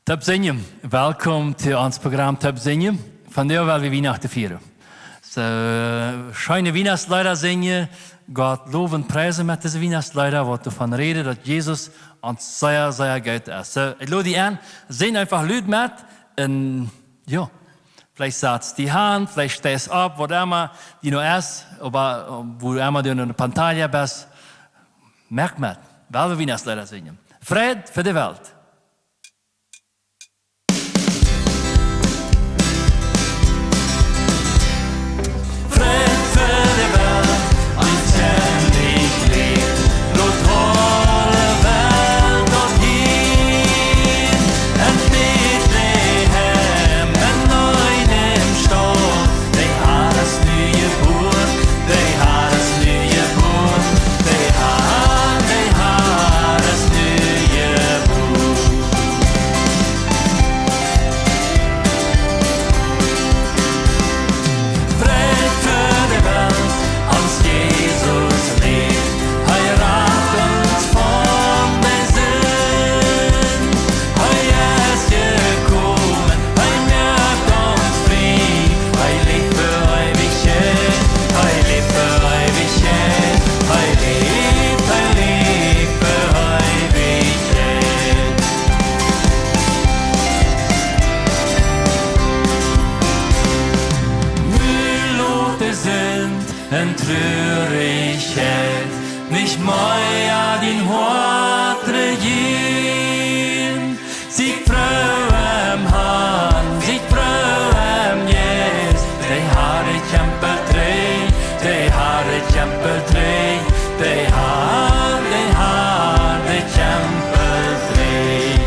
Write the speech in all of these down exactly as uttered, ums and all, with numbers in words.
Toop sinjen. Welkom to ons Programm Toop sinjen. Vondoag well wie Wienachten fieren. Soo, scheene Wienachtsleeda sinjen, Gott lowen, priesen met dise Wienachtsleeda, waut doavon räden, daut Jesus ons sea, sea goot es. Soo, ekj lod die en, sinj eefach lud met un, jo, veleicht satst du die han, veleicht steist opp, waut emma die nu es, oba, äh, wua emma du en de pantalla best, moak met. Well wie Wienachts-Leeda sinjen. Fräd fa de Welt. Fräd fa de Welt, ons Herr leeft, lot aule Welt daut hieed. En Betlehem, en eenen Staul, de Herr es nu jebuaren, de Herr es nu jebuaren, de Herr, de Herr es nu jebuaren. Fräd fa de Welt, ons Jesus leeft, hee rat ons von de Sind. Hee es jekomen, hee moakt ons frie. Hee leeft fa Eewichkjeit, hee leeft fa Eewichkjeit, hee leeft, hee leeft fa Eewichkjeit. Nu lot de Sind un Trurichkjeit nich mea dien Hoat rejieren. Sieekj Froo em Harn, sieekj Froo em Jeist. De Herr, dee kjempelt trigj, de Herr, dee kjempelt trigj, de Herr, de Herr, dee kjempelt trigj.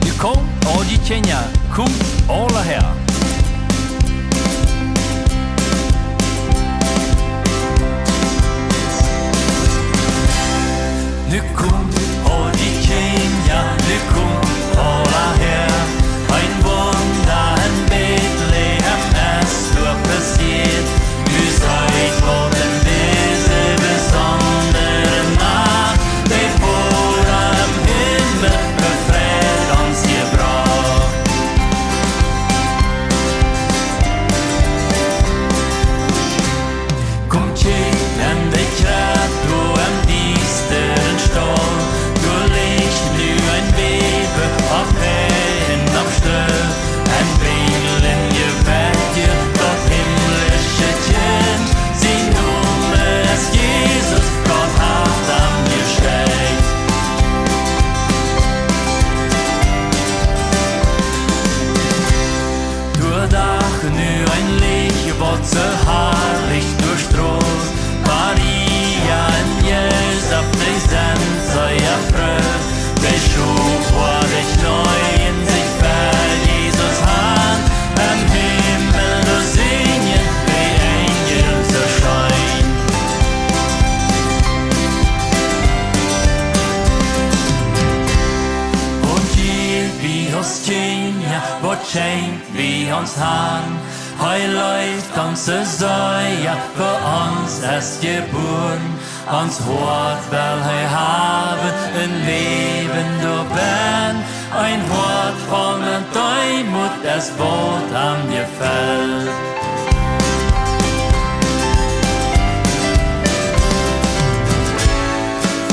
Nu komt, aul dee Kjinja, komt aula häa. Nu komt, aul dee Kjinja, nu komt aula häa. Een Wunda en Betlehem es doa passieet. Nu seet, waut en dise besondre Nacht de Voda em Himmel fa Fräd ons jebrocht. Komt, kjikjt en de Kjrebb doa em diestren Staul, doa licht nu een Bäbe opp Hee un opp Stöff. En Betlehem jewett jie daut himlische Kjint, sien Nomen es Jesus, Gott haft am jeschekjt. Doa dach nu een Licht, waut soo harlich doa strolt. Maria un Josef, dee sent sea froo. Dee schowen äare Kjnees un sikj ver Jesus han. Em Himmel doa sinjen de Enjel soo scheen. Waut jeft wie ons Kjinja, waut schenkjt wie ons Harn? Hee leeft ons soo sea, fa ons es jebuaren. Ons Hoat well hee haben, een Läwen doabennen. Een Hoat voll met Deemoot es waut am jefelt.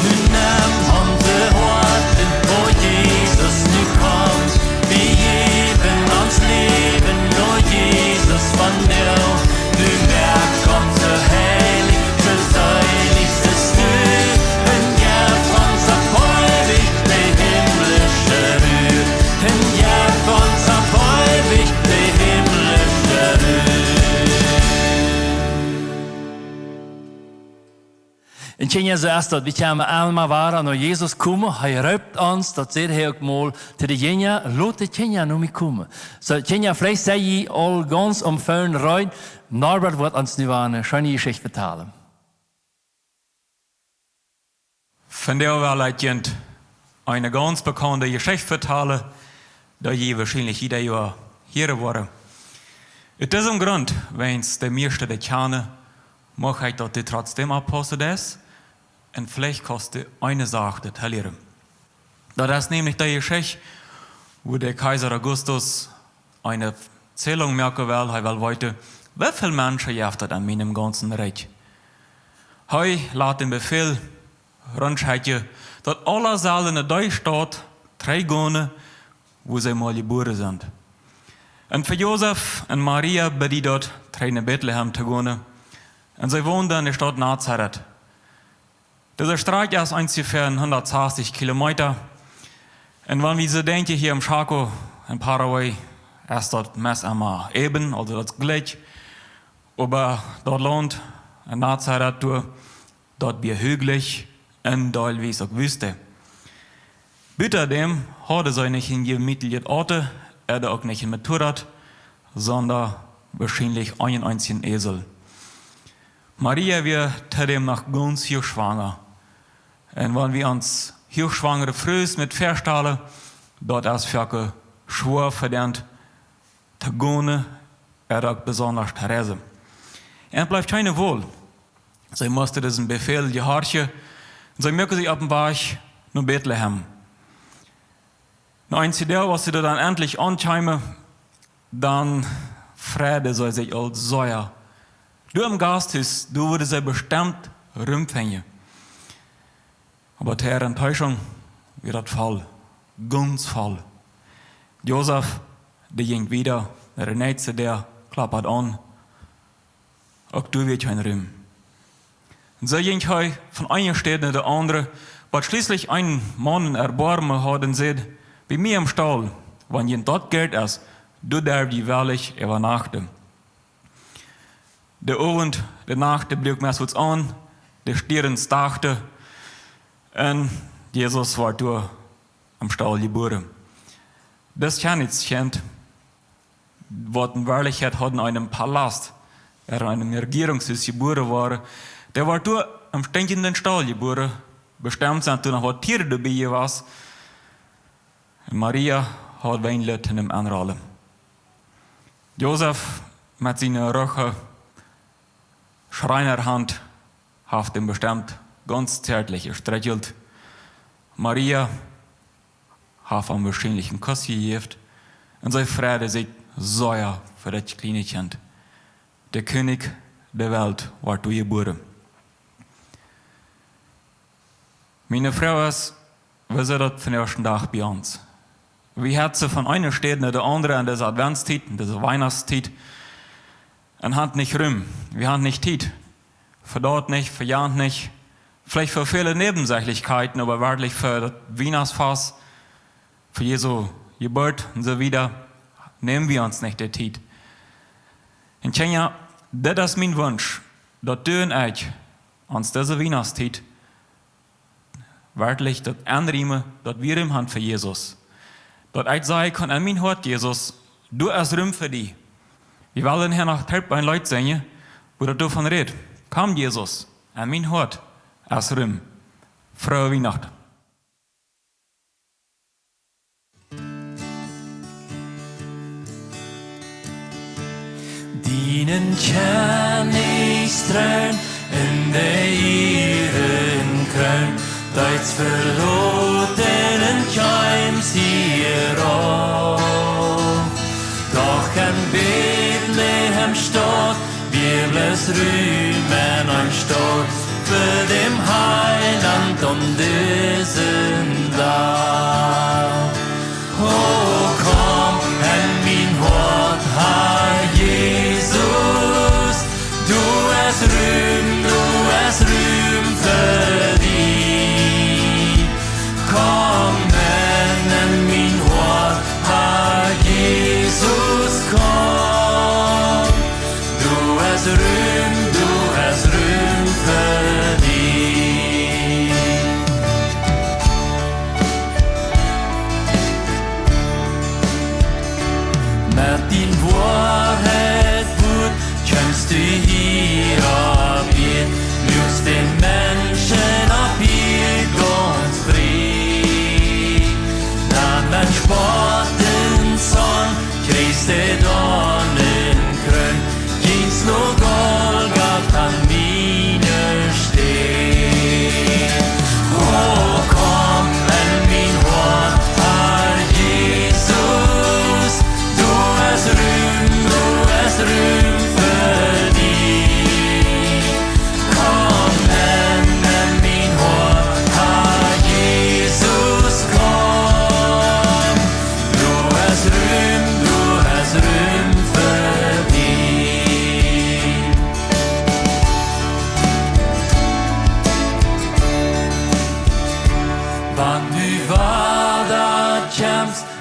Nu nemm onse Hoaten, o Jesus, nu komm. Wie jäwen ons Läwen, o Jesus, von die. Du moakst ons soo heilich, soo seelich best du. Un jeft ons opp eewich de himlische Ru. Un jeft ons opp eewich de himlische Ru. Un Kjinja, soo es daut, wie kjennen emma wada no Jesus komen. Hee roopt ons, daut sajcht hee uk mol to de Jinja: Lot de Kjinja no mie komen. Soo, Kjinja, veleicht sie jie aul gaunz aum Fon reed. Norbert woat ons nu eene scheene Jeschicht vetalen. Vondoag well ekj junt eene gaunz bekaunde Jeschicht vetalen, dee jie woarschienlich jieda Joa hieren woaren. Ut disem Grunt, wiels de mieeschte dee kjanen, mucht ekj daut du trotzdäm oppaussen deist, un veleicht kaust du eene Sach doaräwa lieren. Daut es nämlich dee Jeschicht, wua de Kjeisa Augustus eene Zälinj moaken well. Hee well weeten, woo väl Menschen jeft daut en mienem gaunzen Rikj. Hee lat dän Befäl rutschekjen, daut aule sellen no dee Staut trigjgonen, wua see mol jebuaren sent. Un fa Josef un Maria bediet daut, trigj no Betlehem to gonen. Un see wonden en de Staut Nazaret. Dise Strakj es onjefäa hundatsastichzig Kilometa. Un wan wie soo denkjen, hia em Chaco, en Paraguay, es daut meist emma äwen, aulsoo daut es jlikj. Oba daut Launt en Nazaret, doa, daut wia hüglich un deelwies uk Wüste. Butadäm hauden see nich een jemietlichet Auto, ooda uk nich een Motorrad, sonda woarschienlich eenen eensjen Esel. Maria wia todäm noch gaunz huachschwanga. Un wan wie ons huachschwangre Frues met väastalen, daut es foaken schwoa fa dee to gonen, ooda uk besonda to reisen. Un et bleef kjeene Wol. See musten disen Befäl jehorchen. Un see muaken sikj opp dän Wajch no Betlehem. No eenje Doag, aus see doa dan entlich aunkjeemen, dan freiden see sikj aul sea. Doa em Gasthus, doa wudden see bestemt Rum finjen. Oba to äare Enttäuschung wia daut voll, gaunz voll. Josef, dee jinkj wieda no de näakjste Däa, kloppad aun. Uk doa wia kjeen Rum. Un soo jinkj hee von eene Staut no de aundre, bat schlieslich een Maun een Erboarmen haud un säd: "Bie mie em Staul, wan junt daut goot es, doa derw jie wellich äwanachten." De Owent, de Nacht, dee bruak meist aun, de Stieren stachten, un Jesus wort doa em Staul jebuaren. Dis Kjennichskjint, waut en Werkjlichkjeit haud en eenem Palast, ooda en eenem Rejierungshus jebuaren woaren, dee wort doa em stinkjenden Staul jebuaren, bestemt sent doa noch waut Tieren doabie jewast. Un Maria haud weinlich en am aunrollen. Josef met siene ruje Schreinerhaunt haft am bestemt gaunz zärtlich jestreechelt. Maria haft am woarschienlich een Kuss jejäft un see freiden sikj sea fa daut kjliene Kjint. De Kjennich de Welt wort doa jebuaren. Miene Froag es, woo es daut vondoag dän Dach bie ons? Wie hetzen von eene Staut no de aundre en dise Adventstiet, en dise Weihnachtstiet, un haben nich Rum, wie haben nich Tiet. Fa daut nich, fa jant nich, veleicht fa väle Nebensächlichkeiten, oba werkjlich fa daut Wienachtsfast, fa Jesu Jeburt un soo wieda, nämen wie ons nich de Tiet. Un Kjinja, dit es mien Wunsch, daut du un ekj ons dise Wienachtsstiet werkjlich daut aunriemen, daut wie Rum haben fa Jesus. Daut ekj sajen kaun en mien Hoat: "Jesus, doa es Rum fa die." Wie wellen hia noch Tiet bie een Leet sinjen, wua daut doavon rät: "Komm, Jesus, en mien Hoat es Rum." Frohe Weihnacht. Dienen Kjennichstroon un de Ierenkroon, deist veloten un kjeemst hia rauf. Doch en Betlehem Staut wia bloos Rum en een Staul fa däm Heilaunt aun disen Dach. O komm en mien Hoat, Herr Jesus, doa es Rum, doa es Rum fa die. Komm en, en mien Hoat, Herr Jesus, komm. Doa es Rum, doa es Rum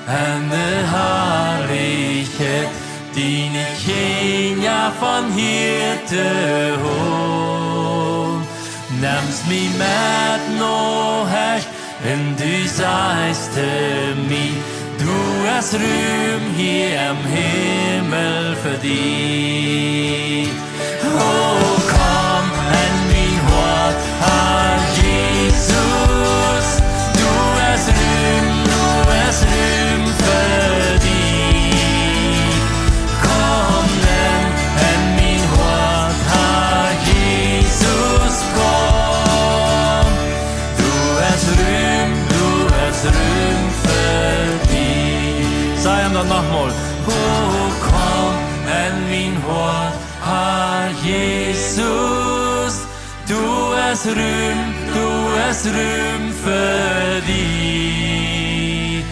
En de Harlichkjeit, diene Kjinja von hia to hoolen. Nemst mie met no Hecht, un du sajchst to mie, doa es Rum hia em Himmel fa die. O, komm en mien Hoat, Har Jesus, doa es Rum, doa es Rum fa die. Komm en, en mien Hoat, Har Jesus, komm. Doa es Rum, doa es Rum fa die. Saj am daut noch mol. O, komm en mien Hoat, Har Jesus, doa es Rum, doa es Rum fa die.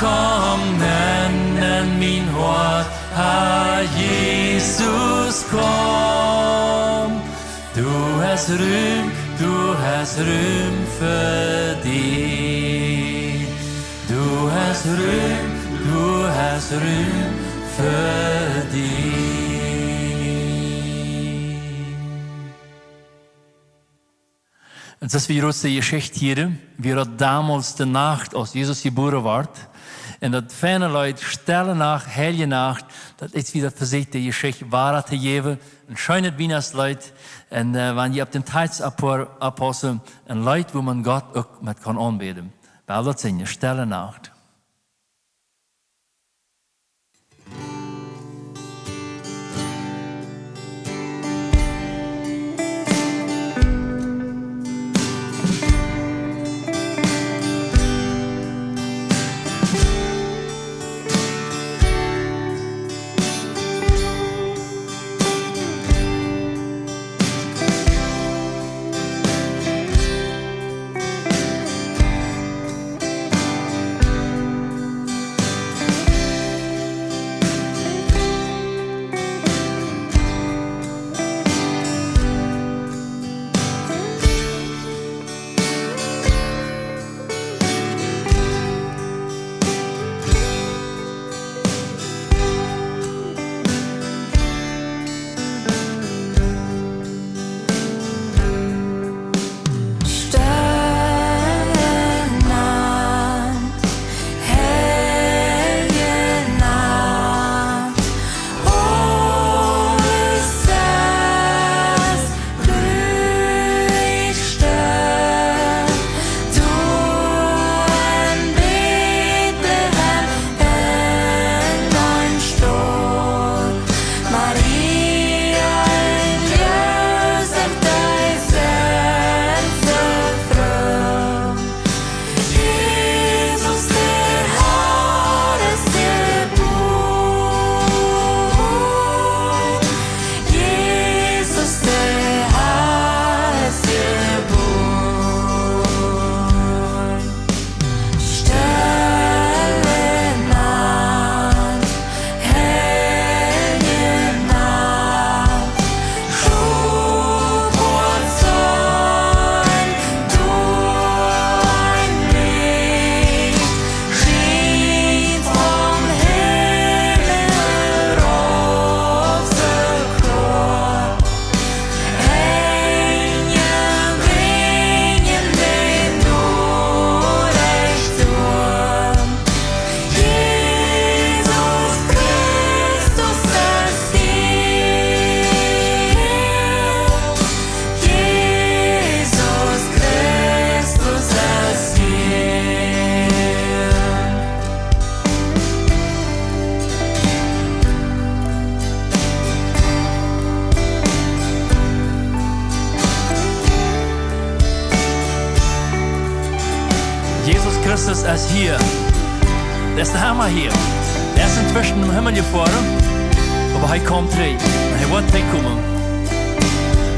Komm en, en mien Hoat, Har Jesus, komm. Doa es Rum, doa es Rum fa die. Doa es Rum, doa es Rum fa die. Un soo aus wie ut de Jeschicht hieeden, wia daut donmols de Nacht, aus Jesus jebuaren wort. Un daut feine Leet, Stelle Nacht, heilje Nacht, daut es wada vesieekjt, de Jeschicht wada to jäwen. Een scheenet Wienachtsleet. Un, äh, wan jie opp dän Tekjst opp-, oppaussen, een Leet, wua maun Gott uk met kaun aunbäden. Well daut sinjen, Stelle Nacht. Stelle Nacht, heilje Nacht, aules es ruhich stell. Du en Betlehem, en dien Stool, Maria un Josef, dee sent soo froo. Jesus, de Har es jebuaren. Jesus, de Har es jebuaren. Stelle Nacht, heilje Nacht, schub ons aun, dien Licht schient vom Himmel rauf soo kloa. Enjel brinjen de Norecht doa. Jesus Christus es hia. Jesus Christus es hia. Jesus Christus es hia. Dee es noch emma hia. Hee es entwischen nom Himmel jefoaren, oba hee kjemt trigj. Un hee woat trigj komen.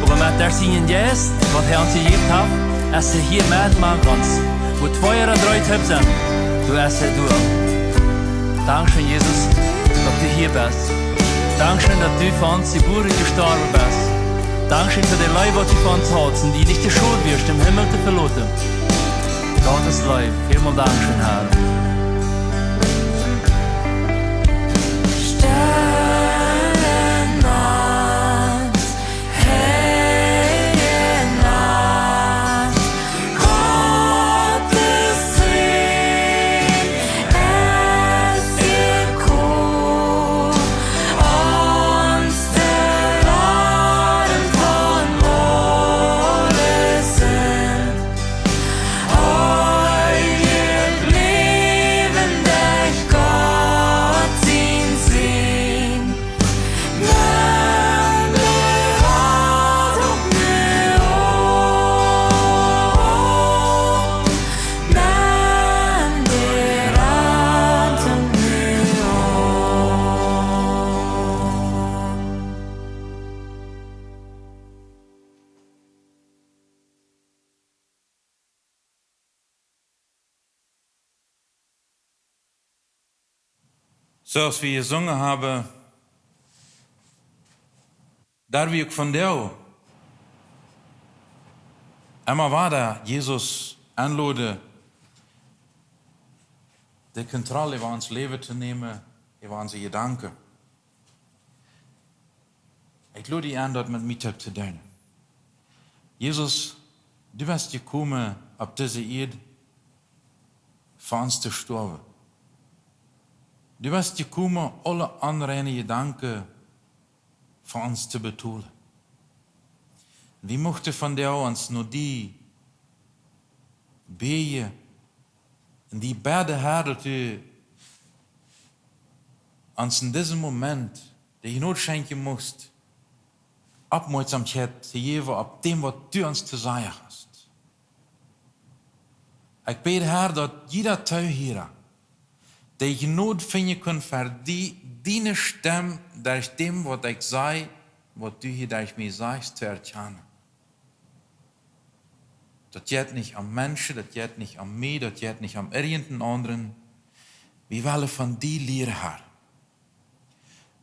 Oba met dän Jeist, waut hee ons jejäft haft, es hee hia met mank ons. Wua twee ooda dree toop sent, doa es hee doa. Dankscheen, Jesus, daut du hia best. Dankscheen, daut du fa ons jebuaren un jestorwen best. Dankscheen fa de Leew, waut du fa ons hast un die nich to schod wieescht, dän Himmel to veloten. Gott es Leew. Välmol dankscheen, Har. Soo aus wie jesungen haben, darf wie uk vondoag emma wada Jesus enloden, de Kontroll äwa ons Läwen to nämen, äwa onse Jedanken. Ekj lod die en, daut met mie toop to doonen. Jesus, du best jekomen opp dise Ieed, fa ons to stoawen. Du best jekomen, aule onreine Jedanken fa ons to betolen. Wie muchten vondoag ons no die bäden un die bäden, Herr, daut du ons en disen Moment de Jnod schenkjen muchst, Oppmoakjsomkjeit to jäwen opp däm, waut du ons to sajen hast. Ekj bäd, Herr, daut jieda Toohiera de Jnod finjen kunn, fa die, diene Stemm derch däm, waut ekj saj, waut du hia derch mie sajchst, to erkjanen. Daut jeit nich om Menschen, daut jeit nich om mie, daut jeit nich om irjent een aundren. Wie wellen von die lieren, Herr.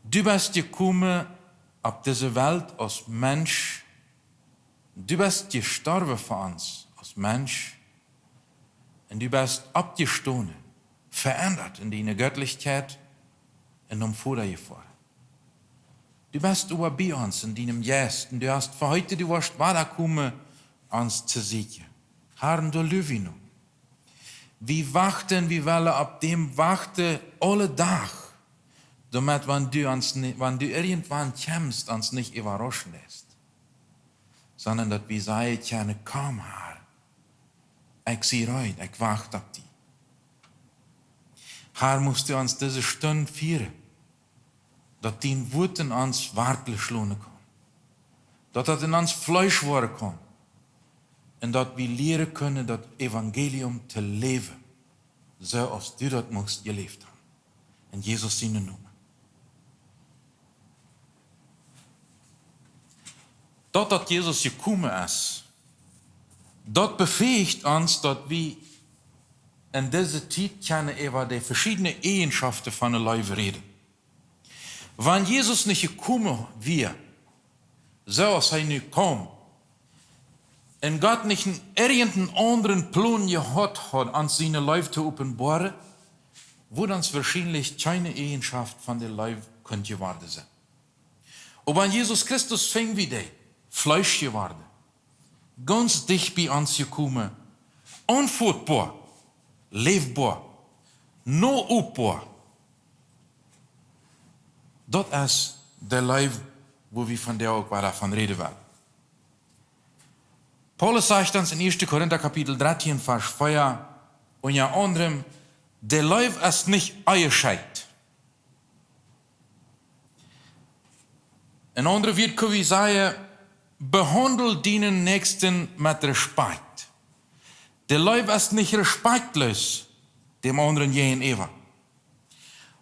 Du best jekomen opp dise Welt aus Mensch. Du best jestorwen fa ons aus Mensch. Un du best oppjestonen, veendat en diene Göttlichkjeit un nom Voda jefoaren. Du best äwa bie ons en dienem Jeist un du hast veheeten, du woascht wada komen, ons to sieekjen. Herr, doa luw wie no. Wie wachten, wie wellen opp däm wachten aule Dach, doamet, wan du ons ni-, wan du irjentwan kjemst, ons nich äwarauschen deist, sonda daut wie sajen kjennen: Komm, Herr, ekj sie reed, ekj wacht opp die. Herr, muchst du ons dise Stund fieren, daut dien Wuat en ons Wartlen schlonen kaun, daut daut en ons Fleesch woaren kaun, un daut wie lieren kjennen daut Evangelium to läwen, soo aus du daut muchst jeläft haben. En Jesus sienen Nomen. Daut, daut Jesus jekomen es, daut befähicht ons, daut wie en dise Tiet kjennen äwa de veschiedne Eajenschoften von de Leew räden. Wan Jesus nich jekomen wia, soo aus hee nu kjeem, un Gott nich en irjent een aundren Plon jehaut haud, ons siene Leew to openboaren, wudd ons woarschienlich kjeene Eajenschoft von de Leew kunt jeworden sennen. Oba en Jesus Christus finj wie dee, Fleesch jeworden, gaunz dicht bie ons jekomen, aunfootboa, läwboa, noopboa. Daut es de Leew, wua wie vondoag uk wada von räden wellen. Paulus sajcht ons en ieeschte Korinta Kapitel dartieen, Varsch vea, unja aundrem: De Leew es nich Ehescheet. En aundre Wieed kjenn wie sajen: Behaundel dienen Näakjsten met Respakjt. De Leew es nich respektloos däm aundren jäajenäwa.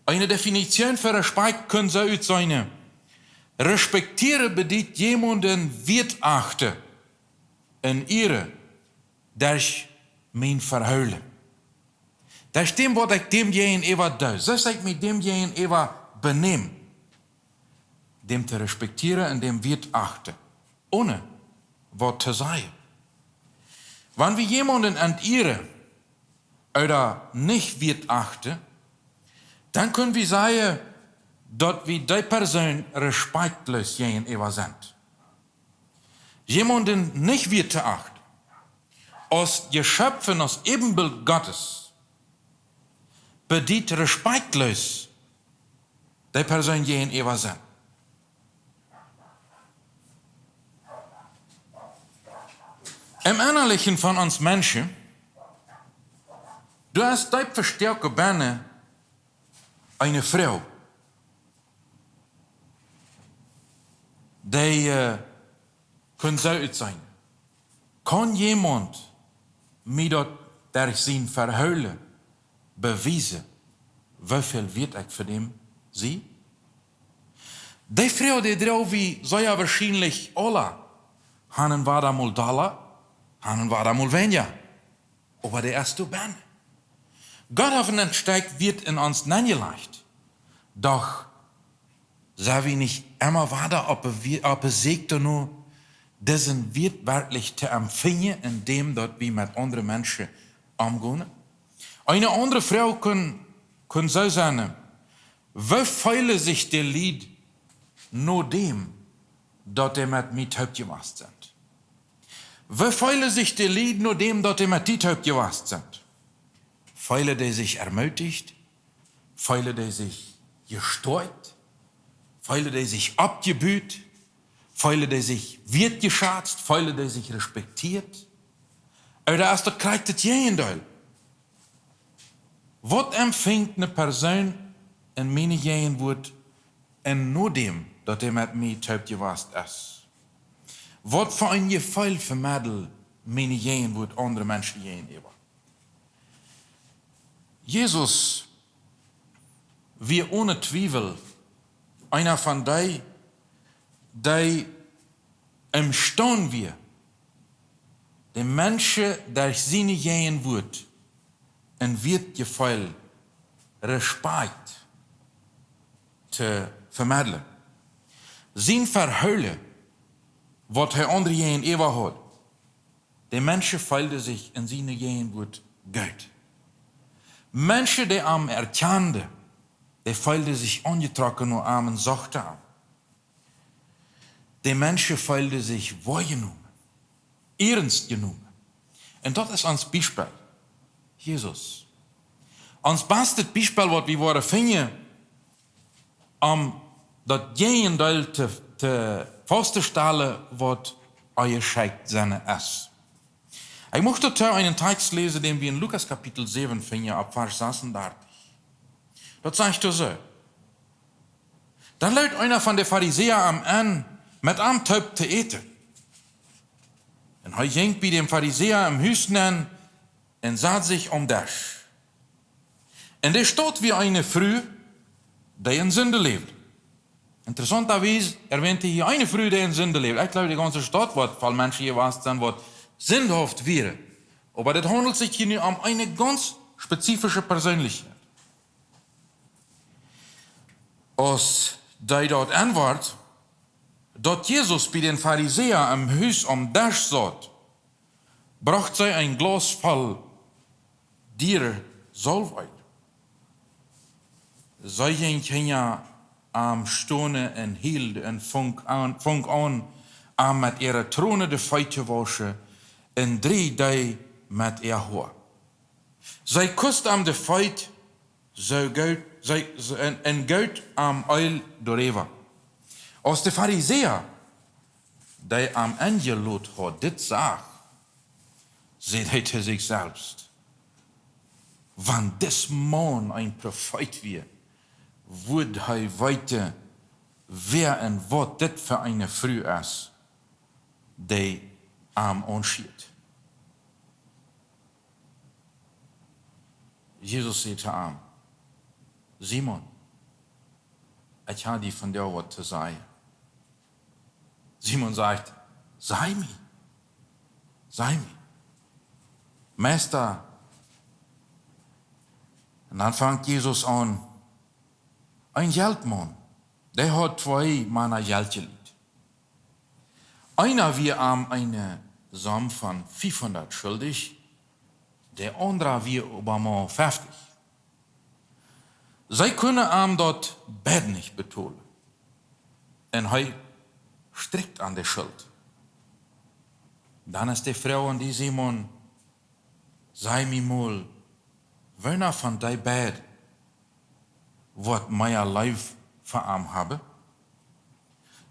Eene Definitioon fa Respakjt kunn soo utseenen: Respektieren bediet jemaunden wieetachten un ieren derch mien Vehoolen. Derch däm, waut ekj däm jäajenäwa doo, soo aus ekj mie däm jäajenäwa benäm, däm to respektieren un däm wieetachten, onen waut to sajen. Wan wie jemaunden entieren ooda nich wieetachten, dan kjenn wie sajen, daut wie dee Persoon respektloos jäajenäwa sent. Jemaunden nich wieetachten, aus Jeschöpf un aus Äwenbilt Gottes, bediet respektloos dee Persoon jäajenäwa sennen. Em Ennalichen von ons Menschen, doa es deep vestoaken bennen eene Froag, dee, äh, kunn soo utseenen: Kaun jemaunt mie daut derch sien Vehoolen bewiesen, woo väl wieet ekj fa däm sie? Dee Froag, dee droag wie sea woarschienlich aula, han un wada mol dolla, han un wada mol weinja. Oba dee es doa bennen. Gott haft een Stekj Wieet en ons nenjelajcht. Doch sent wie nich emma wada opp de Wie-, opp de Sieekj no, disen Wieet werkjlich to empfinjen, en däm daut wie met aundre Menschen omgonen? Eene aundre Froag kunn, kunn soo sennen: Woo feelen sikj de Lied no däm, daut dee met mie toop jewast sent? Woo feelen sikj de Lied no däm, daut dee met die toop jewast sent? Feelen dee sikj ermutigt? Feelen dee sikj jestoakjt? Feelen dee sikj oppjebut? Feelen dee sikj wieetjeschazt? Feelen dee sikj respektieet? Ooda es daut krakjt daut Jäajendeel? Waut empfinjt eene Persoon en miene Jäajenwuat un no däm, daut dee met mie toop jewast es? Waut fa een Jefeel vemeddelt miene Jäajenwuat aundre Menschen jäajenäwa? Jesus wia one Twiewel eena von dee, dee emstaund wia, de Menschen derch siene Jäajenwuat een Wieetjefeel, Respakjt to vemeddlen. Sien Vehoolen, waut hee aundre jäajenäwa haud, de Menschen feelden sikj en siene Jäajenwuat goot. Menschen, dee am erkjanden, dee feelden sikj aunjetrocken no am un sochten am. De Menschen feelden sikj woajenomen, iernst jenomen. Un daut es ons Biespel, Jesus. Ons bastet Biespel, waut wie woaren finjen, om daut Jäajendeel to, to fausttostalen, waut onjeschekjt sennen es. Ekj mucht doatoo eenen Tekjst läsen, dän wie en Lukas Kapitel säwen finjen, opp Varsch sasuntachentich. Daut sajcht doa soo: Dan leet eena von de Farisäa am en, met am toop to äten. Un hee jinkj bie dän Farisäa em Hus nenn un sad sikj aum Desch. En de Staut wia eene Fru, dee en Sind läwd. Interessantawies erwänt hee hia eene Fru, dee en Sind läwd. Ekj jleew, de gaunze Staut woat voll Menschen jewast sennen, waut sindhauft wieren. Oba dit haundelt sikj hia nu om eene gaunz spezifische Perseenlichkjeit. Aus dee daut enwort, daut Jesus bie dän Farisäa em Hus aum Desch saut, brocht see een Glaus voll diere Solfeel. See jinkj hinja am stonen un hield un funk aun, funk aun, am met äare Tronen de Feet to wauschen, un dreid dee met äa Hoa. See kust am de Feet soo goot, see, soo, un, un goot am Eel doaräwa. Aus de Farisäa, dee am enjelot haud, dit sach, säd hee to sikj selfst: Wan dis Maun een Profeet wia, wudd hee weeten, wäa un waut dit fa eene Fru es, dee am aunschieet. Jesus säd to am: Simon, ekj hab die vondoag waut to sajen. Simon sajcht: Saj mie, saj mie, Meista. Un dan fangt Jesus aun: Een Jeltmaun, dee haud twee Mana Jelt jelieent. Eena wia am eene Som von fiefhundat schuldich, de aundra wia oba mau feftich. See kunnen am daut beid nich betolen. Un hee strikjt aun de Schult. Dan es de Froag aun die, Simon: Saj mie mol, wäa von dee beid woat mea Leew fa am haben?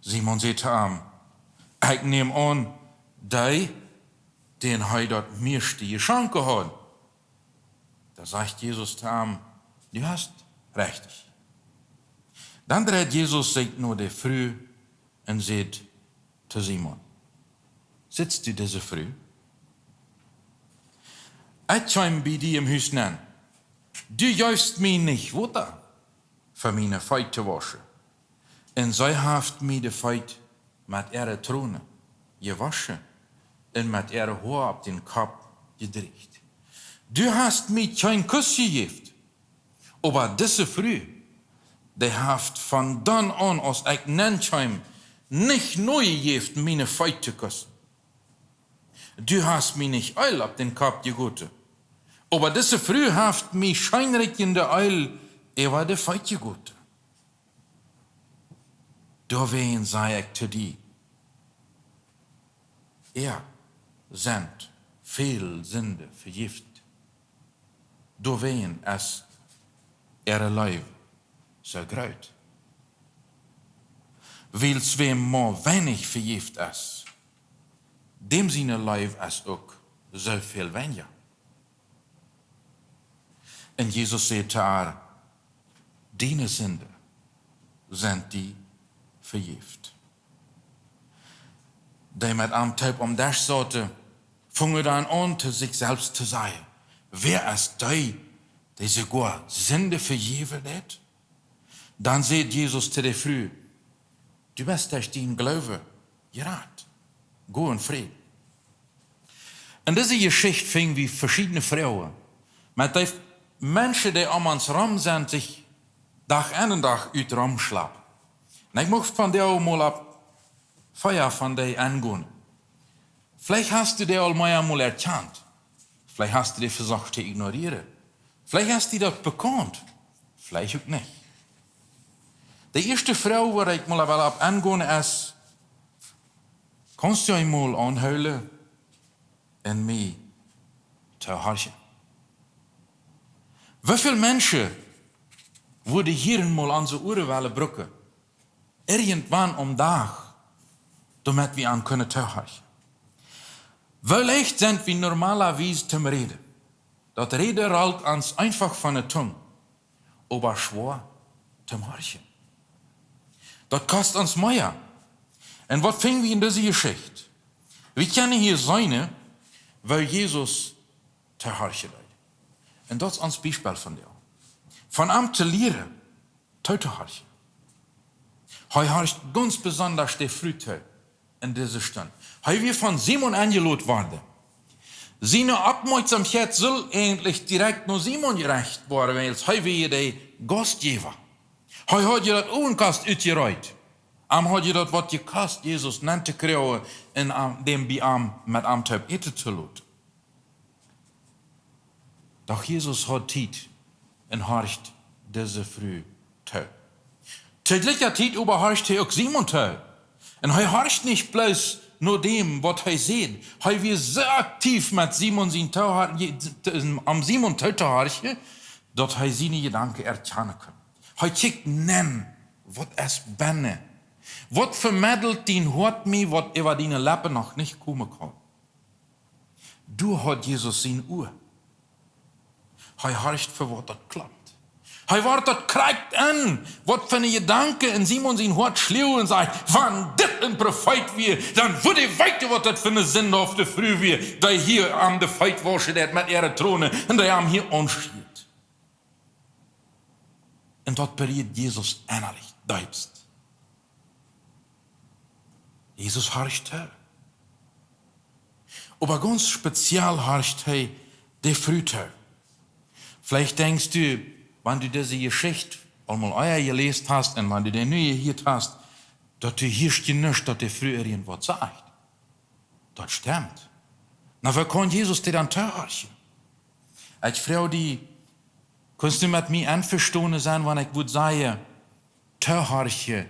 Simon säd to am: Ekj näm aun, dee, dän hee daut mieeschte jeschonken haud. Dan sajcht Jesus to am: Du hast rechtich. Dan dreit Jesus sikj no de Fru un säd to Simon: Sitst du dise Fru? Ekj kjeem bie die em Hus nenn. Du jeefst mie nich Wota fa miene Feet to wauschen. Un see haft mie de Feet met äare Tronen jewoschen un met äare Hoa opp dän Kopp jedrieecht. Du hast mie kjeen Kuss jejäft, oba dise Fru, dee haft von dan aun, aus ekj nenn kjeem, nich nojejäft, miene Feet to kussen. Du hast mie nich Eelj opp dän Kopp jegoten, oba dise Fru haft mie scheenrikjende Eelj äwa de Feet jegoten. Doawäajen saj ekj to die, äa sent väl Sinden vejäft. Doawäajen es äare Leew soo groot. Wiels wäm mau weinich vejäft es, däm siene Leew es uk soo väl weinja. Un Jesus säd to äa: Diene Sinden sent die vejäft. Dee met am toop aum Desch sauten, fungen dan aun, to sikj selfst to sajen: Wäa es dee, dee soogoa Sinden vejäwen deit? Dan säd Jesus to de Fru: Du best derch dienen Gloowen jerat. Go en Fräd. En dise Jeschicht finj wie veschiedne Froagen, met dee Menschen, dee om ons rom sent, sikj Dach en un Dach ut romschlapen. Un ekj mucht vondoag mol opp vea von dee engonen. Veleicht hast du dee aul meamol erkjant. Veleicht hast du dee vesocht to ignorieren. Veleicht es die daut bekaunt. Veleicht uk nich. De ieeschte Froag, wua ekj mol well opp engonen, es: Kaust du eemol aunhoolen un mie to horchen? Woo väl Menschen wudden hia mol onse Uaren wellen brucken, irjentwan aum Dach, doamet wie an kjennen tohorchen? Woo leicht sent wie normalerwies toom Räden? Daut Räden rollt ons eenfach von de Tung, oba schwoa toom Horchen. Daut kost ons mea. Un waut finj wie en dise Jeschicht? Wie kjennen hia seenen, woo Jesus tohorchen deed. Un daut es ons Biespel vondoag. Von am to lieren, tootohorchen. Hee horcht gaunz besondasch de Fru too en dise Stund. Hee wia von Simon enjelot worden. Siene Oppmoakjsomkjeit sull eejentlich direkt no Simon jerecht woaren, wiels hee wia de Gaustjäwa. Hee haud je daut Owenkost utjereet. Am haud je daut waut jekost, Jesus nenn to kjrieen un am, däm bie am, met am toop äten to loten. Doch Jesus haud Tiet un horcht dise Fru too. To jlikja Tiet oba horcht hee uk Simon too. Un hee horcht nich bloos no däm, waut hee säd. Hee wia soo aktiv met Simon sien Toohor-, je-, am Simon tootohorchen, daut hee siene Jedanken erkjanen kunn. Hee kjikjt nenn, waut es bennen. Waut vemedelt dien Hoat mie, waut äwa diene Leppen noch nich komen kaun? Doa haud Jesus sien Ua. Hee horcht, fa waut daut kloppt. Hee woat daut krakjt en, waut fa een Jedanken en Simon sien Hoat schluach un säd: Wan dit een Profeet wia, dan wudd hee weeten, waut daut fa eene sindhafte Fru wia, dee hia am de Feet wauschen deed met äare Tronen un dee am hia aunschieet. Un daut berieet Jesus ennalich deepst. Jesus horcht too. Oba gaunz speziell horcht hee de Fru too. Veleicht denkjst du, wan du dise Jeschicht aul mol ea jeläst hast un wan du dee nu jehieet hast, daut du hieescht je nuscht, daut de Fru irjentwaut sajcht. Daut stemt. Na, woo kaun Jesus die dan toohorchen? Ekj froag die: Kaust du met mie envestonen sennen, wan ekj wudd sajen, toohorchen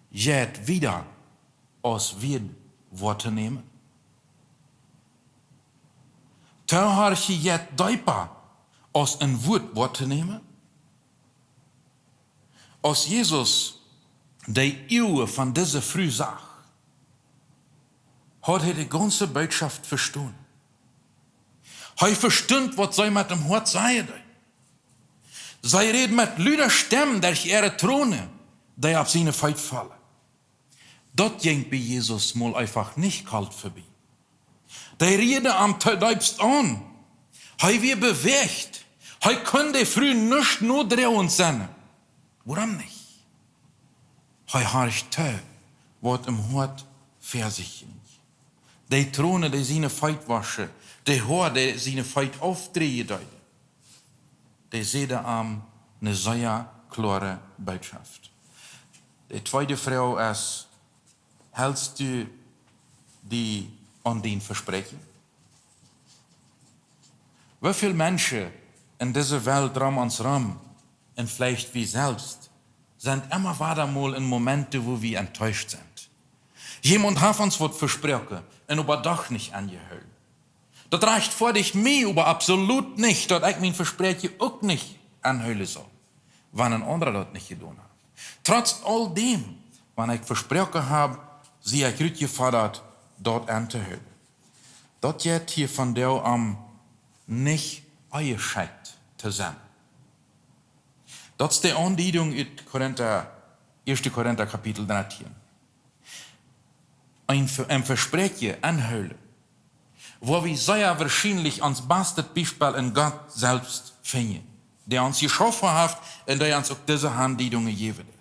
jeit wieda aus Wieed woattonämen? Toohorchen jeit deepa aus een Wuat woattonämen? Aus Jesus de Uagen von dise Fru sach, haud hee de gaunze Bootschoft vestonen. Hee vestunt, waut see met däm Hoat sajen deed. See räd met lude Stemm derch äare Tronen, dee opp siene Feet follen. Daut jinkj bie Jesus mol eefach nich kolt vebie. Dee räd am too deepst aun. Hee wia bewäacht. Hee kunn de Fru nuscht nodroagent sennen. Wuarom nich? Hee horcht too, waut em Hoat fa sikj jinkj. De Tronen, dee siene Feet wauschen, de Hoa, dee siene Feet aufdräajen deeden, dee säden am eene sea kloare Bootschoft. De tweede Froag es: Hältst du die aun dien Vespräakjen? Woo väl Menschen en dise Welt rom ons rom un veleicht wie selfst sent emma wada mol en Momenten, wua wie enttäuscht sent. Jemaunt haft ons waut vesproaken un oba doch nich aunjehoolen. Daut rajchtfoadich mie oba absolut nich, daut ekj mien Vespräakjen uk nich aunhoolen saul, wan een aundra daut nich jedonen haft. Trotz aul däm, wan ekj vesproaken hab, sie ekj rutjefodat, daut auntohoolen. Daut jeit hia vondoag om nich onjeschekjt to sennen. Daut es de Aundiedunk ut Korinta, ieeschte Korinta Kapitel dartieen. Een Ve-, een Vespräakjen aunhoolen, wua wie sea woarschienlich ons bastet Biespel en Gott selfst finjen, dee ons jeschaufen haft un dee ons uk dise Aundiedunk jäwen deit.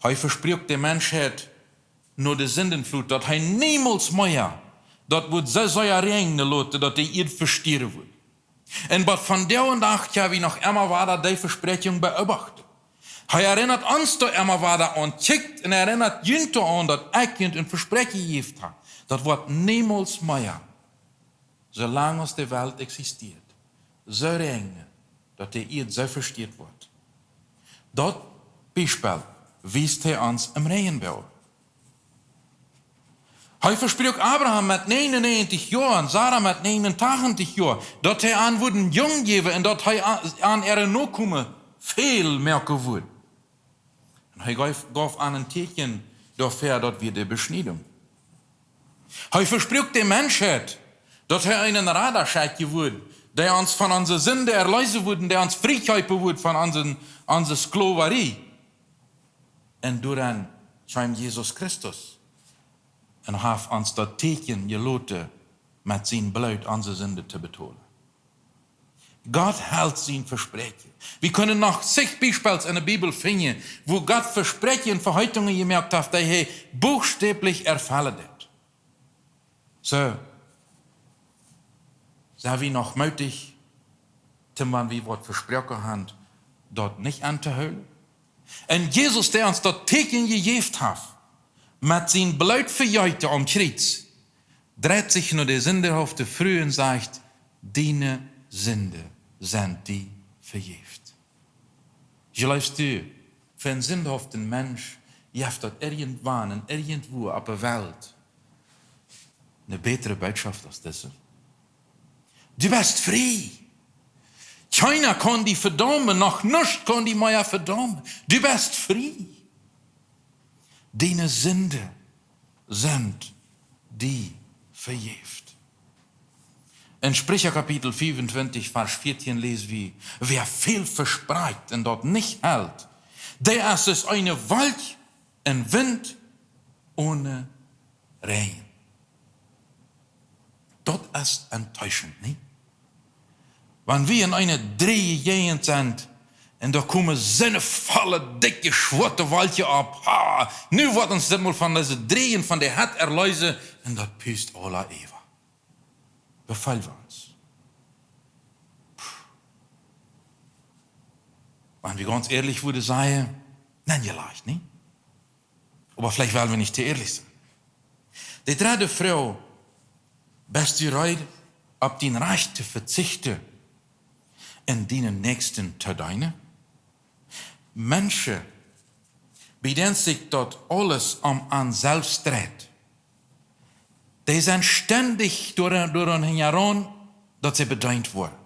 Hee vesprakjt de Menschheit no de Sindenflut, daut hee niemols mea daut wudd soo sea räajnen loten, daut de Ieed vestieren wudd. Un waut vondoag dän Dach, jo, wie noch emma wada dee Vespräakjunk beobachten. Hee erinnat ons doa emma wada aun, kjikjt un erinnat junt doaraun, daut ekj junt een Vespräakjen jejäft hab, daut woat niemols mea, soo lang aus de Welt existieet, soo räajnen, daut de Ieed soo vestieet woat. Daut Biespel wiest hee ons em Räajenboagen. Hee vesprakjt Abraham met 99 Joa un Sara met 89 Joa, daut hee an wudd een Jung jäwen un daut hee an, an äare Nokomen väl moaken wudd. Un hee jeef, jeef an een Tieekjen doafäa, daut wia de Beschniedunk. Hee vesprakjt de Menschheit, daut hee eenen Rada schekjen wudd, dee ons von onse Sinden erleesen wudd, dee ons frie kjeepen wudd von onse, onse Sklowarie. Un doaraun kjeem Jesus Christus un haft ons daut Tieekjen jeloten, met sien Bloot onse Sinden to betolen. Gott helt sien Vespräakjen. Wie kjennen noch zig Biespels en de Bibel finjen, wua Gott Vespräakjen un Veheitungen jemoakt haft, dee hee buchstäblich erfellen deed. Soo, sent wie noch mootich, wan wie waut vesproaken haben, daut nich auntohoolen? Un Jesus, dee ons daut Tieekjen jejäft haft, met sien Bloot vejeeten aum Kjriez, dreit sikj no de sindhafte Fru un sajcht: "Diene Sinden sent die vejäft." Jleefst du, fa een sindhaften Mensch jeft daut irjentwan un irjentwua opp de Welt eene bätre Bootschoft aus dise? Du best frie. Kjeena kaun die vedaumen, noch nuscht kaun die mea vedaumen. Du best frie. Diene Sinden sent die vejäft. En Spricha Kapitel 25, Varsch 14 läs wie: "Wäa väl vesprakjt un daut nich helt, dee es aus eene Wolkj un Wint one Räajen." Daut es enttäuschend, nich? Wan wie en eene dreeje Jäajent sent un doa komen soone volle, dikje, schwoate Wolkjen opp. Ha, nu woat ons dit mol von dise Dreejen, von de Hett erleesen, un daut pust aula äwa. Befeel wie ons? Pff. Wan wie gaunz ierlich wudden sajen, dan veleicht nich. Oba veleicht well wie nich too ierlich sennen. De dredde Froag: Best du reed, opp dien Rajcht to vezichten un dienen Näakjsten to deenen? Menschen, bie dän sikj daut aules om an selfst dreit, dee sent stendich doa, doaraun hinjaraun, daut see bedeent woaren.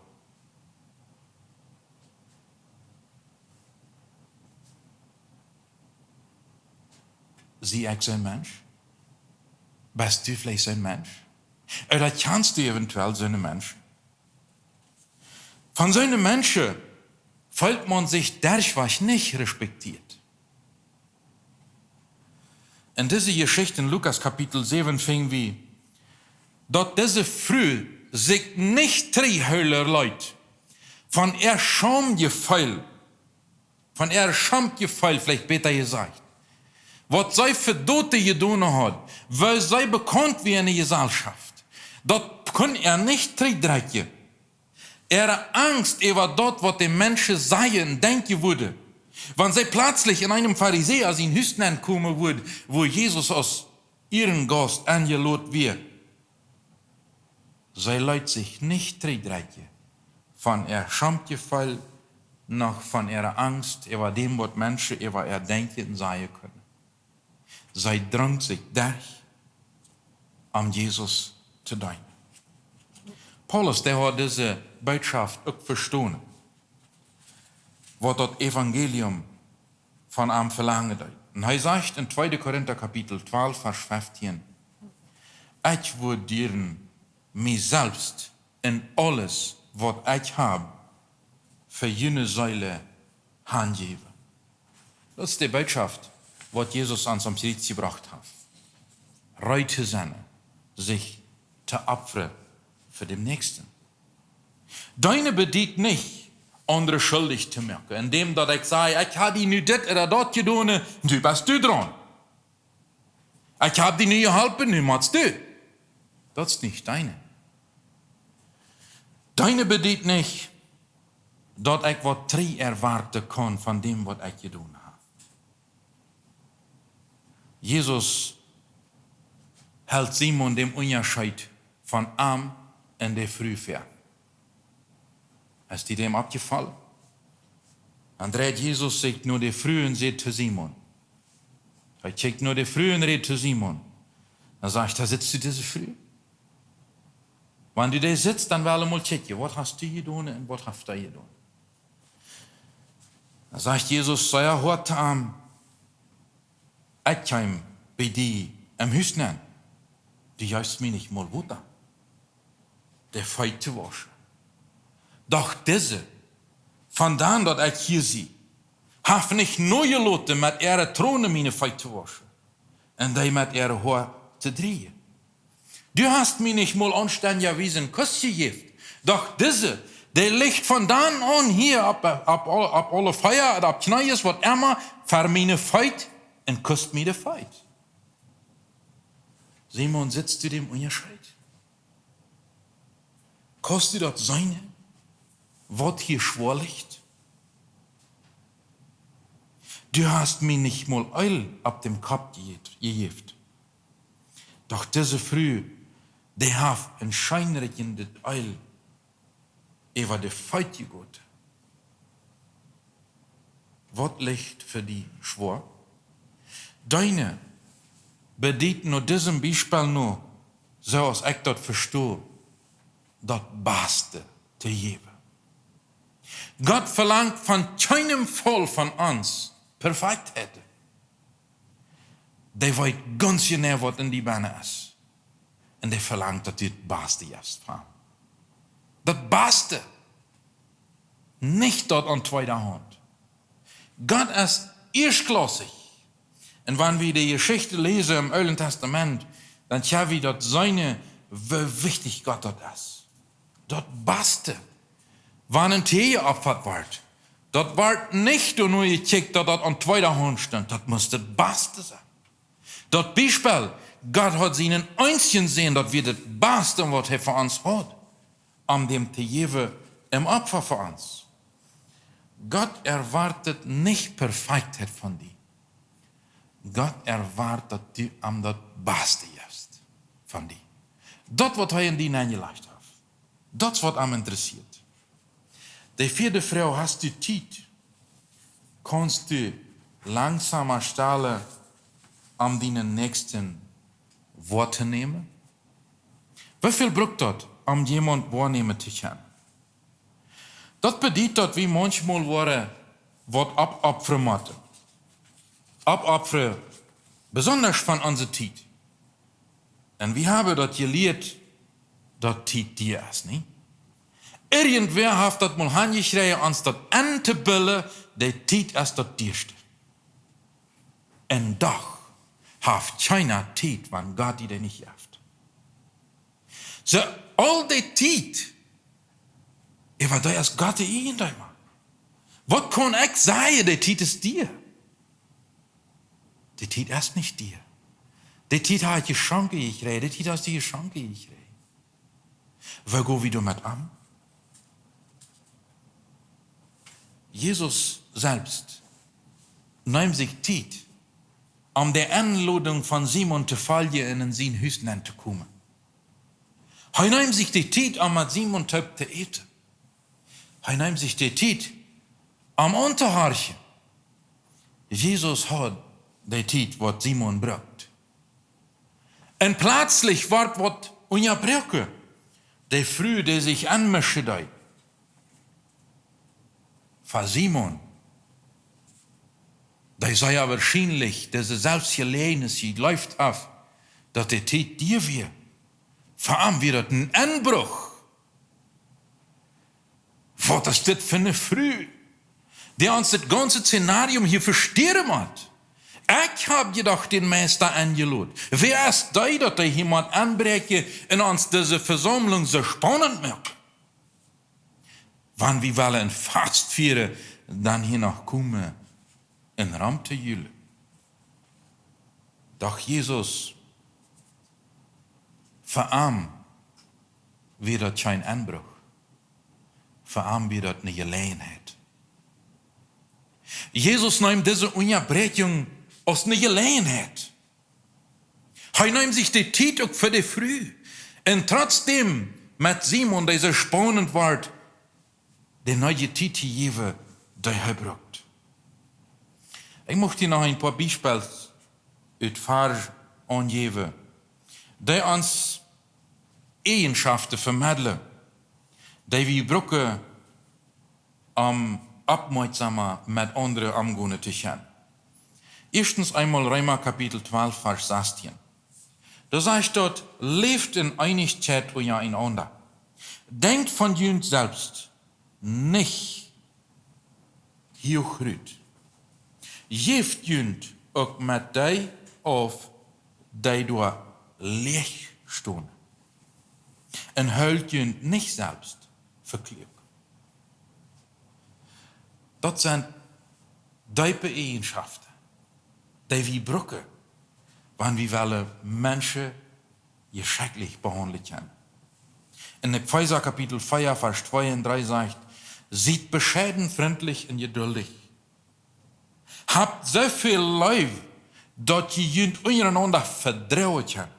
Sie ekj soon Mensch? Best du veleicht soon Mensch? Ooda kjanst du eventuell soone Menschen? Von soone Menschen feelt maun sikj derchwajch nich respektieet. En dise Jeschicht en Lukas Kapitel 7 finj wie, daut dise Fru sikj nich trigjhoolen leet von äa Schaumjefeel, von äa Schaumjefeel, veleicht bäta jesajcht, waut see fa daut jedonen haud, wiels see bekaunt wia en de Jeselschoft. Daut kunn äa nich trigjdrekjen. Äare Angst äwa daut, waut de Menschen sajen un denkjen wudden, wan see plötzlich en eenem Pharisäa sien Hus nenkomen wudd, wua Jesus aus Ierengaust enjelot wia. See leet sikj nich trigjdrekjen von äa Schaundjefeel, noch von äare Angst äwa däm, waut Menschen äwa äa denkjen un sajen kunnen. See drunk sikj derch, om Jesus to deenen. Paulus, dee haud dise Bootschoft uk vestonen, waut daut Evangelium von am velangen deed. Un hee sajcht en tweede Korinta Kapitel twalf, Varsch feftieen: "Ekj wudd jieren mie selfst un aules, waut ekj hab, fa june Seelen hanjäwen." Daut es de Bootschoft, waut Jesus aun daut Kjriez jebrocht haft. Reed to sennen, sikj to opfren fa dän Näakjsten. Deenen bediet nich, aundre schuldich to moaken, endäm daut ekj saj: "Ekj hab die nu dit ooda daut jedonen, nu best du draun. Ekj hab die nu jeholpen, nu motst du." Daut es nich deenen. Deenen bediet nich, daut ekj waut trigj erwoaten kaun von däm, waut ekj jedonen hab. Jesus helt Simon dän Unjascheet von am un de Fru väa. Es die däm oppjefollen? Dan dreid Jesus sikj no de Fru un säd to Simon. Hee kjikjt no de Fru un rät to Simon. Dan sajcht hee: "Sitst du dise Fru? Wan du dee sitst, dan well wie mol kjikjen, waut hast du jedonen un waut haft dee jedonen?" Dan sajcht Jesus sea hoat to am: "Ekj kjeem bie die em Hus nenn, du jeefst mie nich mol Wota, de Feet to wauschen. Doch dise, von dan daut ekj hia sie, haft nich nojeloten met äare Tronen miene Feet to wauschen un dee met äare Hoa to dreien. Du hast mie nich mol aunstendja wiesen Kuss jejäft. Doch dise, dee licht von dan aun hia opp, opp, opp aule Fea ooda opp Kjnees, waut emma, ver miene Feet un kust mie de Feet." Simon, sitst du dän Unjascheet? Kaust du daut seenen, waut hia schwoa licht? Du hast mie nich mol Eelj opp dän Kopp jejäft, jejäft. Doch dise Fru, dee haft een scheenrikjendet Eelj äwa de Feet jegoten. Waut licht fa die schwoa? Deenen bediet no disem Biespel no, soo aus ekj daut vesto, daut Baste to jäwen. Gott velangt von kjeenem Faul von ons Perfektheit. Dee weet gaunz jeneiw, waut en die bennen es. Un dee velangt, daut du daut Baste jefst fa am. Daut Baste. Nich daut aun tweede Haunt. Gott es ieeschtklassich. Un wan wie de Jeschicht läsen em Oolen Tastament, dan kjenn wie daut seenen, woo wichtich Gott daut es. Daut Baste, wan een Tea jeopfat wort, daut wort nich doano jekjikjt, daut daut aun tweede Haunt stunt. Daut must daut Baste sennen. Daut Biespel, Gott haud sienen eensjen Sän, daut wia daut Baste, waut hee fa ons haud, om däm to jäwen em Opfa fa ons. Gott erwoat nich Perfektheit von die. Gott erwoat, daut du am daut Baste jefst von die. Daut, waut hee en die nenjelajcht haft. Daut es, waut am interessieet. De vieede Froag: Hast du Tiet? Kaust du langsom stalen, om dienen Näakjsten woartonämen? Woo väl brukt daut, om wäm woarnämen to kjennen? Daut bediet, daut wie mauncheenmol woaren waut oppopfren motten. Oppopfren, besonda von onse Tiet. Un wie haben daut jelieet, daut Tiet dia es, nich? Irjentwäa haft daut mol aunjekjräajen, ons daut entobillen, de Tiet es daut dieeschte. Un doch haft kjeena Tiet, wan Gott die dee nich jeft. Soo, aul de Tiet, äwa dee es Gott de Eijendeema. Waut kaun ekj sajen, de Tiet es dia? De Tiet es nich dia. De Tiet hab ekj jeschonken jekjräajen, de Tiet hast du jeschonken jekjräajen. Woo go wie doamet om? Jesus selfst neem sikj Tiet, om de Enlodunk von Simon to foljen un en sien Hus nenn to komen. Hee neem sikj de Tiet, om met Simon toop to äten. Hee neem sikj de Tiet, om auntohorchen. Jesus haud de Tiet, waut Simon brukt. Un pletslich wort waut unjabroaken. De Fru, dee sikj aunmischen deed. Fa Simon, dee sea woarschienlich dise Selfstjeläajes jejleeft haft, daut de Tiet doa wia. Fa am wia daut een Enbruch. Waut es dit fa eene Fru, dee ons daut gaunze Szenarium hia vestieren mott? Ekj hab jedocht dän Meista enjelot. Wäa es dee, daut hee hia mott enbräakjen un ons dise Vesaumlunk soo spaunent moaken? Wan wie wellen een Fast fieren, dan hia noch komen un rom to julen. Doch Jesus, fa am wia daut kjeen Enbruch. Fa am wia daut eene Jeläajenheit. Jesus neem dise Unjabräakjunk aus eene Jeläajenheit. Hee neem sikj de Tiet uk fa de Fru. Un trotzdäm met Simon, dee soo spaunent wort, de needje Tiet jäwen, dee hee brukt. Ekj mucht hia noch een poa Biespels ut Varsch aunjäwen, dee ons Eajenschoften vemedlen, dee wie brucken, om oppmoakjsom met aundre omgonen to kjennen. Ieeschtens eemol Reema Kapitel twalf, Varsch sastieen. Doa sajcht daut: Läft en Eenichkjeit unjarenaunda. Denkjt von junt selfst nich huach rut. Jäft junt uk met dee auf, dee doa läach stonen. Un hoolt junt nich selfst fa kloak. Daut sent deepe Eajenschoften, dee wie brucken, wan wie wellen Menschen jeschekjlich behaundlen kjennen. En Efeesa Kapitel vea, Varsch twee un dree sajcht: Siet bescheiden, frintlich un jeduldich. Habt soo väl Leew, daut jie junt unjarenaunda vedroagen kjennen.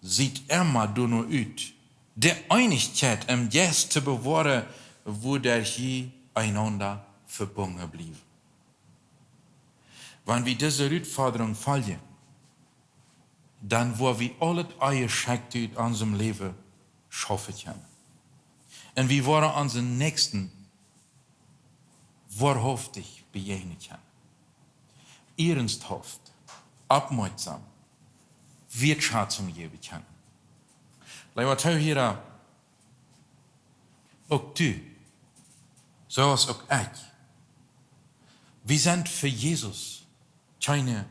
Siet emma doano ut, de Eenichkjeit em Jeist to bewoaren, wuaderch jie enaunda vebungen bliewen. Wan wie dise Rutfodrunk foljen, dan woa wie aul daut Onjeschekjte ut onsem Läwen schaufen kjennen. Un wie woaren onsen Näakjsten woarhauftich bejäajnen kjennen. Iernsthaft, oppmoakjsom, Wieetschätzunk jäwen kjennen. Leewa Toohiera, uk du, soo aus uk ekj, wie sent fa Jesus kjeene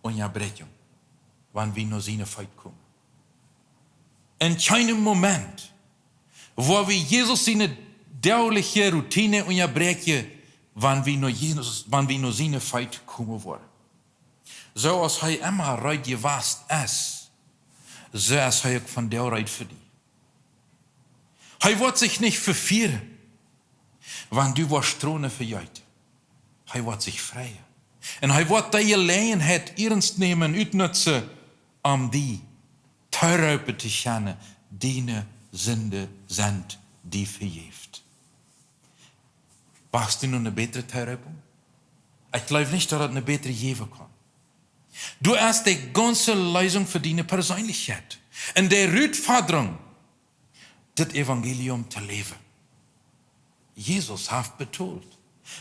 Unjabräakjunk, wan wie no siene Feet komen. En kjeenem Moment, wua wie Jesus siene däajliche Routine unjabräakjen, wan wie no Jesus, wan wie no siene Feet komen woaren. Soo aus hee emma reed jewast es, soo es hee uk vondoag reed fa die. Hee woat sikj nich vefieren, wan du woascht Tronen vejeeten. Hee woat sikj freien. Un hee woat dee Jeläajenheit iernst nämen, utnutzen, om die toroopen to kjennen, diene Sinden sent die vejäft. Wachst du no eene bätre Toroopunk? Ekj jleew nich, daut et eene bätre jäwen kaun. Du hast de gaunze Leesunk fa diene Perseenlichkjeit. Un de Rutfodrunk, dit Evangelium to läwen. Jesus haft betolt.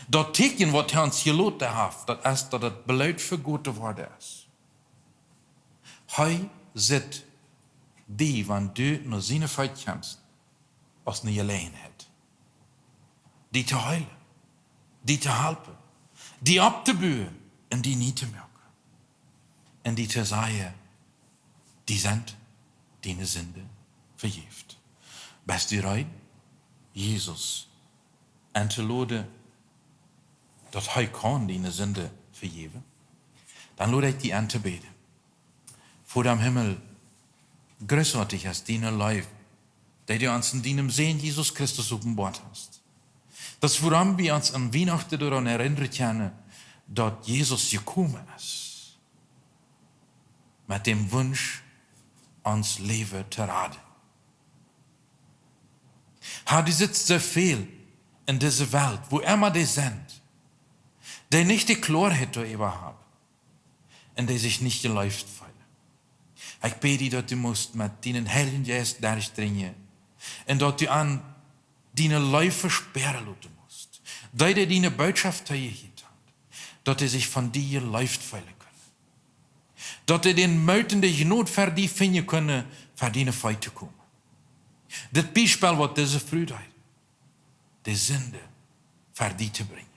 Daut Tieekjen, waut hee ons jeloten haft, daut es, daut daut Bloot vegoten worden es. Hee sitt die, wan du no siene Feet kjemst, aus eene Jeläajenheit, die to heelen, die to halpen, die opptobuen un die nie to moaken. Un die to sajen, die sent diene Sinden vejäft. Best du reed, Jesus entoloden, daut hee kaun diene Sinden vejäwen? Dan lod ekj die en to bäden. Voda em Himmel, großartig es diene Leew, dee du ons en dienem Sän Jesus Christus openboat hast. Daut es wuarom wie ons aun Wienachten doaraun erinnren kjennen, daut Jesus jekomen es, met däm Wunsch, ons Läwen to raden. Harr, du sitst soo väl en dise Welt, wua emma dee sent, dee nich de Kloaheit doaräwa haben un dee sikj nich jeleeft feelen. Ekj bäd die, daut du must met dienen Heiljen Jeist derchdrinjen un daut du an diene Leew vespieren loten must. Dee, dee diene Bootschoft hia jehieet haben, daut dee sikj von die jeleeft feelen kjennen. Daut dee dän Moot un de Jnod fa die finjen kjennen, fa diene Feet to komen. Dit Biespel, waut dise Fru deed, de Sind fa die to brinjen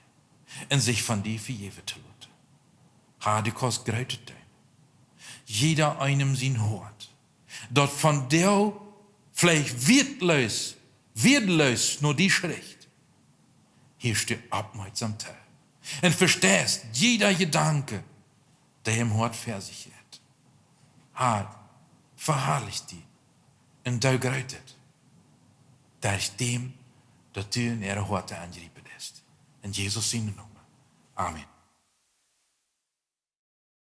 un sikj von die vejäwen to loten. Harr, du kaust Grootet doonen. Jieda eenem sien Hoat, daut vondoag veleicht wieetloos, wieetloos no die schricht, hieescht du oppmoakjsom too un vesteist jieda Jedanken, dee em Hoat fa sikj jeit. Harr, veharlich die un doo Grootet derch däm, daut du en äare Hoaten aungriepen deist. En Jesus sienen Nomen. Amen.